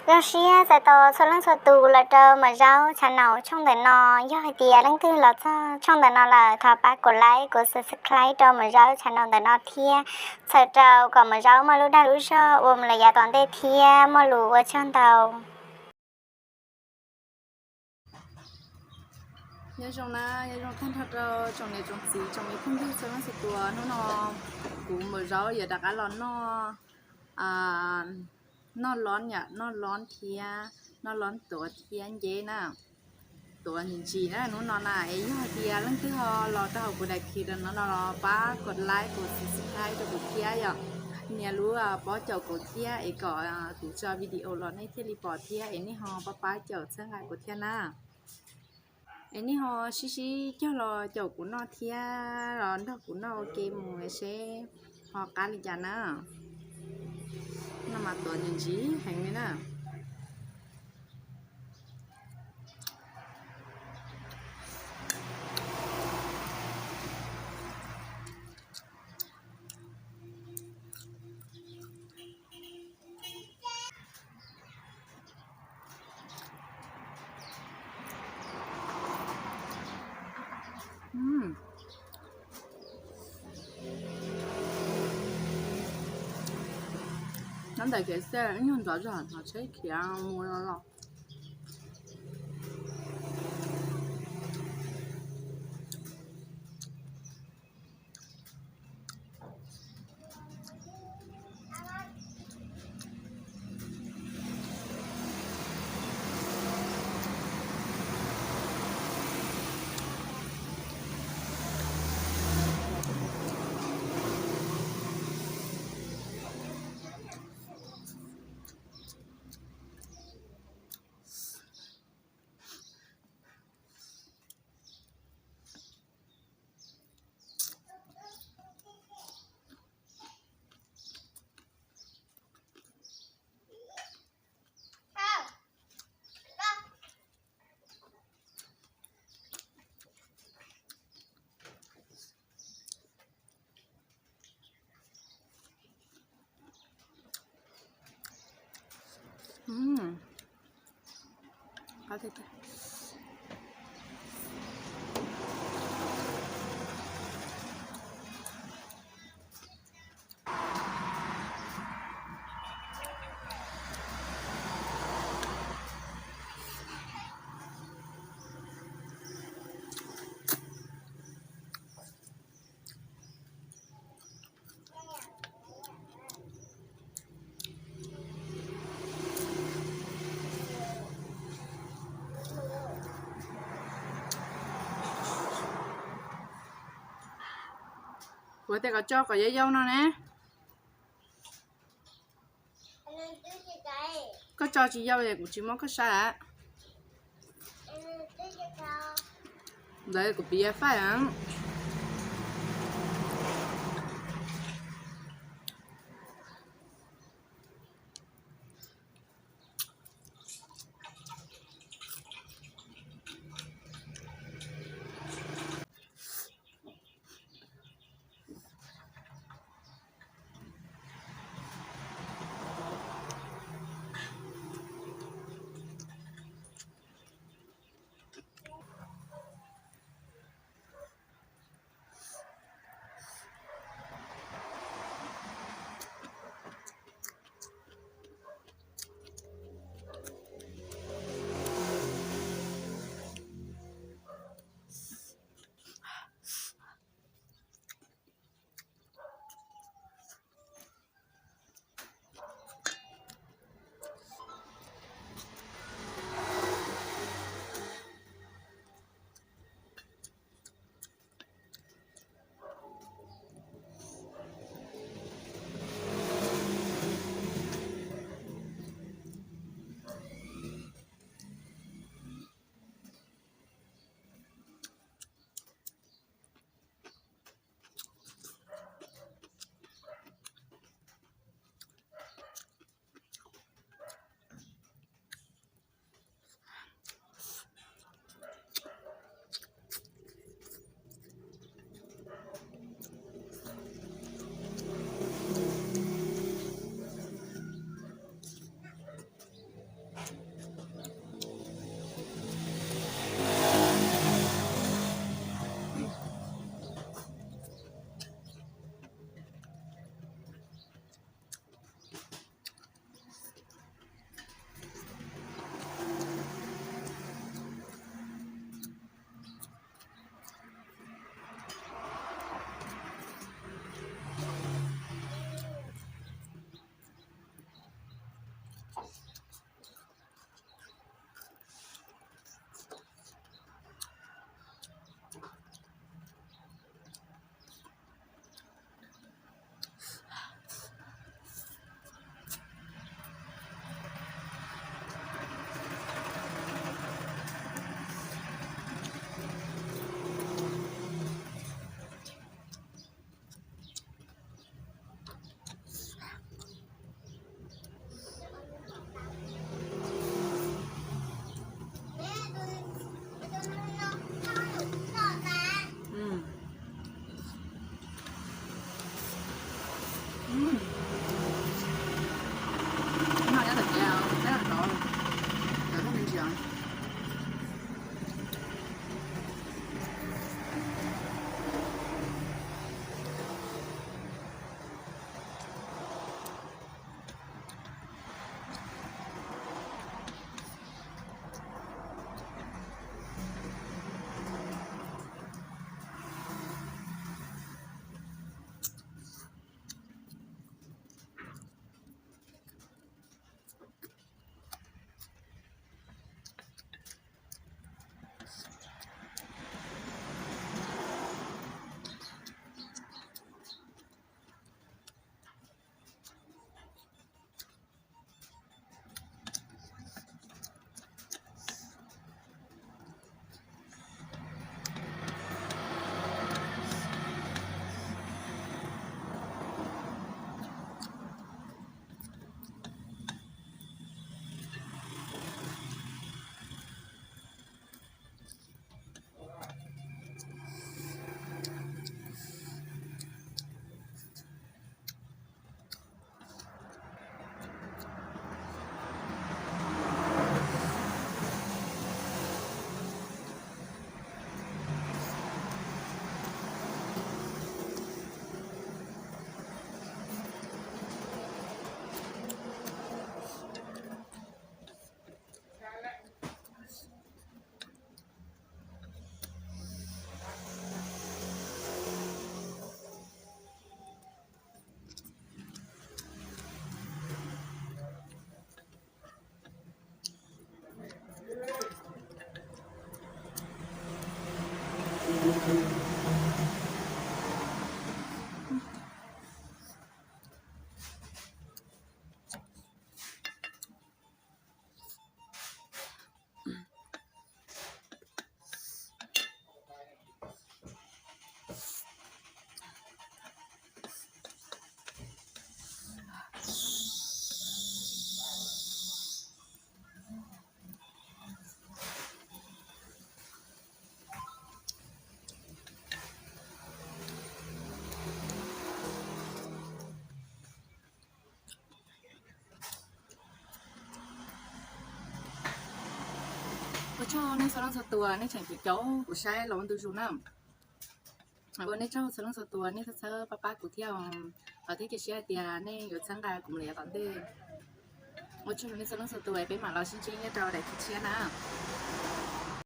Zoo siab txais tos txhua leej txhua tus los rau Maum Zaub channel tshooj ntawm no. Yog hais tias leej twg los txog tshooj ntawm no lawm, thov pab kuv like, kuv subscribe rau Maum Zaub channel ntawm no thiab, txhawm rau kom Maum Zaub muaj lub dag lub zog ua mus lawm yav tom ntej thiab. Muaj lus ua tsaug ntau. Nyob zoo na, nyob zoo tag nrho rau tsoom niam tsoom txiv tsoom me phooj ywg txhua leej txhua tus. Hnub no kuv Maum Zaub yuav rov qab los noj, noj lon, noj lon thiab, noj lon tuav thiab nceb na, tuav ntsim ntsim na hnub no na. Es yog hais tias leej twg ho los rau hauv kuv daim clip no no los pab kuv like, kuv subscribe rau kuv thiab yom. Nias lub pob caum kuv thiab es kom kuv tso video los nej thiaj li pom thiab, es nej ho pab pab caum txhawb nqa kuv thiab na. Es nej ho sib sib cog los caum kuv noj thiab los nrog kuv noj ua ke mus seb ho qab li cas na. Noj mas tuav ntsim ntsim heev li na. Nyob ntawm kev xej ib nyuag ntxov zog, thov tsheb khiav mus los los. Kuv tias kom tso kom yau yau no ne. Koj tso tsis yau es kuv tsis muab koj saib lawm. Ntawd kuv piav faij. Ua tsaug nej txhua leej txhua tus nej tseem caum kuv saib los ua ntu zus na. Ua nej tsaug txhua leej txhua tus nej txhawb pab pab kuv thiab, thiab cia siab hais tias nej yuav txhawb nqa kuv mus li yav tom ntej. Ua tsaug nej txhua leej txhua tus, peb mam los sib ntsib nyob rau daim tshiab na.